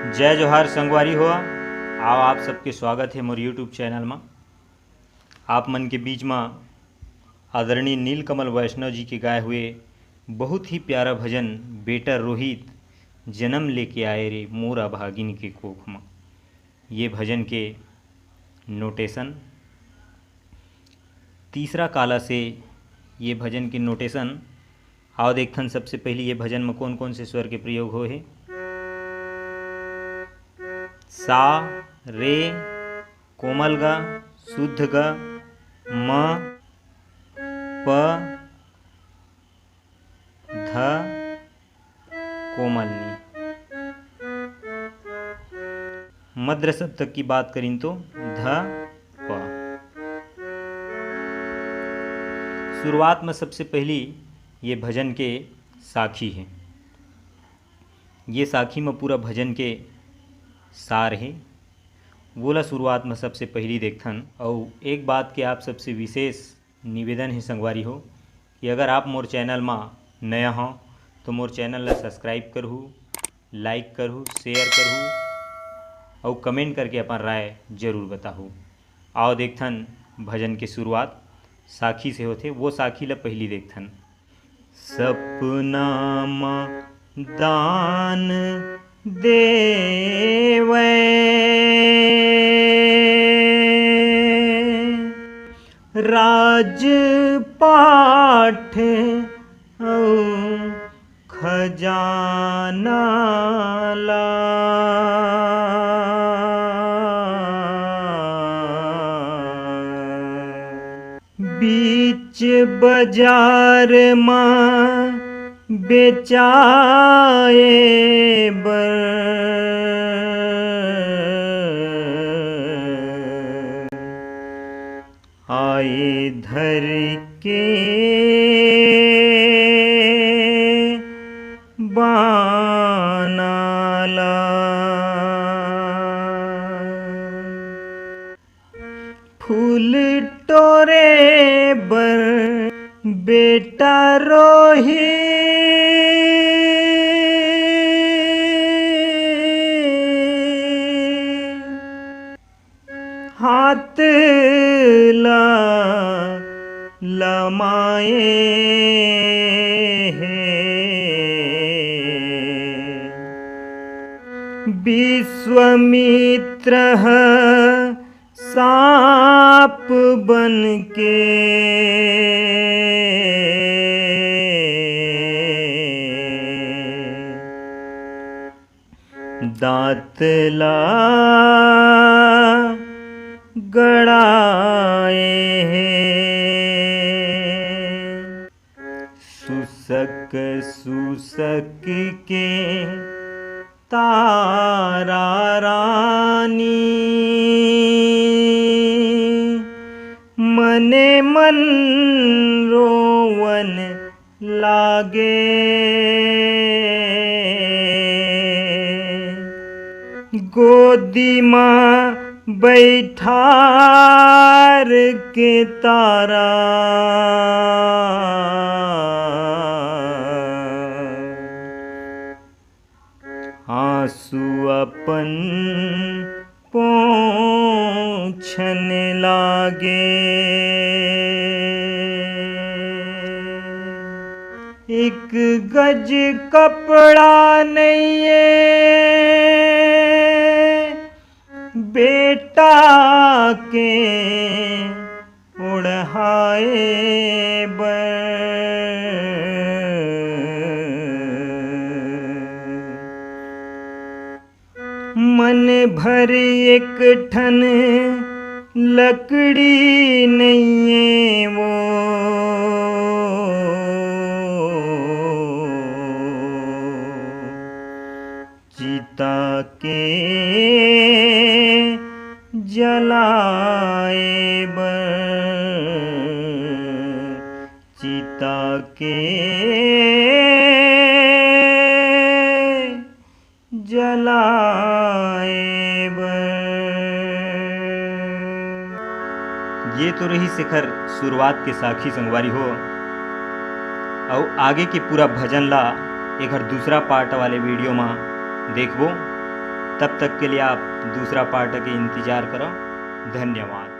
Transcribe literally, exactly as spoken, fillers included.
जय जोहार संगवारी हो, आओ आप सबके स्वागत हे मोर YouTube चैनल म। आप मन के बीच म आदरणीय नीलकमल वैष्णव जी के गाए हुए बहुत ही प्यारा भजन बेटा रोहित, जन्म लेके आए रे मोर अभागिन के कोख म। ये भजन के नोटेशन, तीसरा काला से ये भजन के नोटेशन। आओ देखथन सबसे पहली ये भजन म कोन कोन से स्वर के प्रयोग होए हे। सा, रे, कोमल ग, शुद्ध ग, म, प, ध, कोमल नी। मद्र सप्तक की बात करिन तो ध, प। शुरुआत म सबसे पहली ये भजन के साखी हे। ये साखी म पूरा भजन के सार हे। वोला शुरुआत म सबसे पहली देखथन। अउ एक बात के आप सबसे विशेष निवेदन हे संगवारी हो, कि अगर आप मोर चैनल म नया हो तो मोर चैनल ला subscribe करहू, like करहू, share करहू अउ comment करके अपन राय जरूर बताहू। आओ देखथन भजन के शुरुआत साखी से होथे, वो साखी ला पहली देखथन। सपना म दान देवै, राजपाट अउ खजाना ला। बीच बाजार म बेचाए बर आए धर के बाना ला। फूल टोरे बर बेटा रोही, हाथ ला लमाए हे। विश्वामित्र ह सांप बन के दांत ला गड़ाए हे। सुसक सुसक के तारा रानी मने मन रोवन लागे। गोदी मा बैठार के तारा आंसू अपन पोंछन लागे। एक गज कपड़ा नइये बेटा के ओढ़ाए बर। मन भर एक ठन लकड़ी नइये वो चिता के जलाए बर, चिता के जलाए बर। ये तो रहिस एखर शुरुआत के साखी संगवारी हो। अउ आगे के पूरा भजन ला एखर दूसरा पार्ट वाले वीडियो मा देखबो। तब तक के लिए आप दूसरा पार्ट के इंतजार करो। धन्यवाद।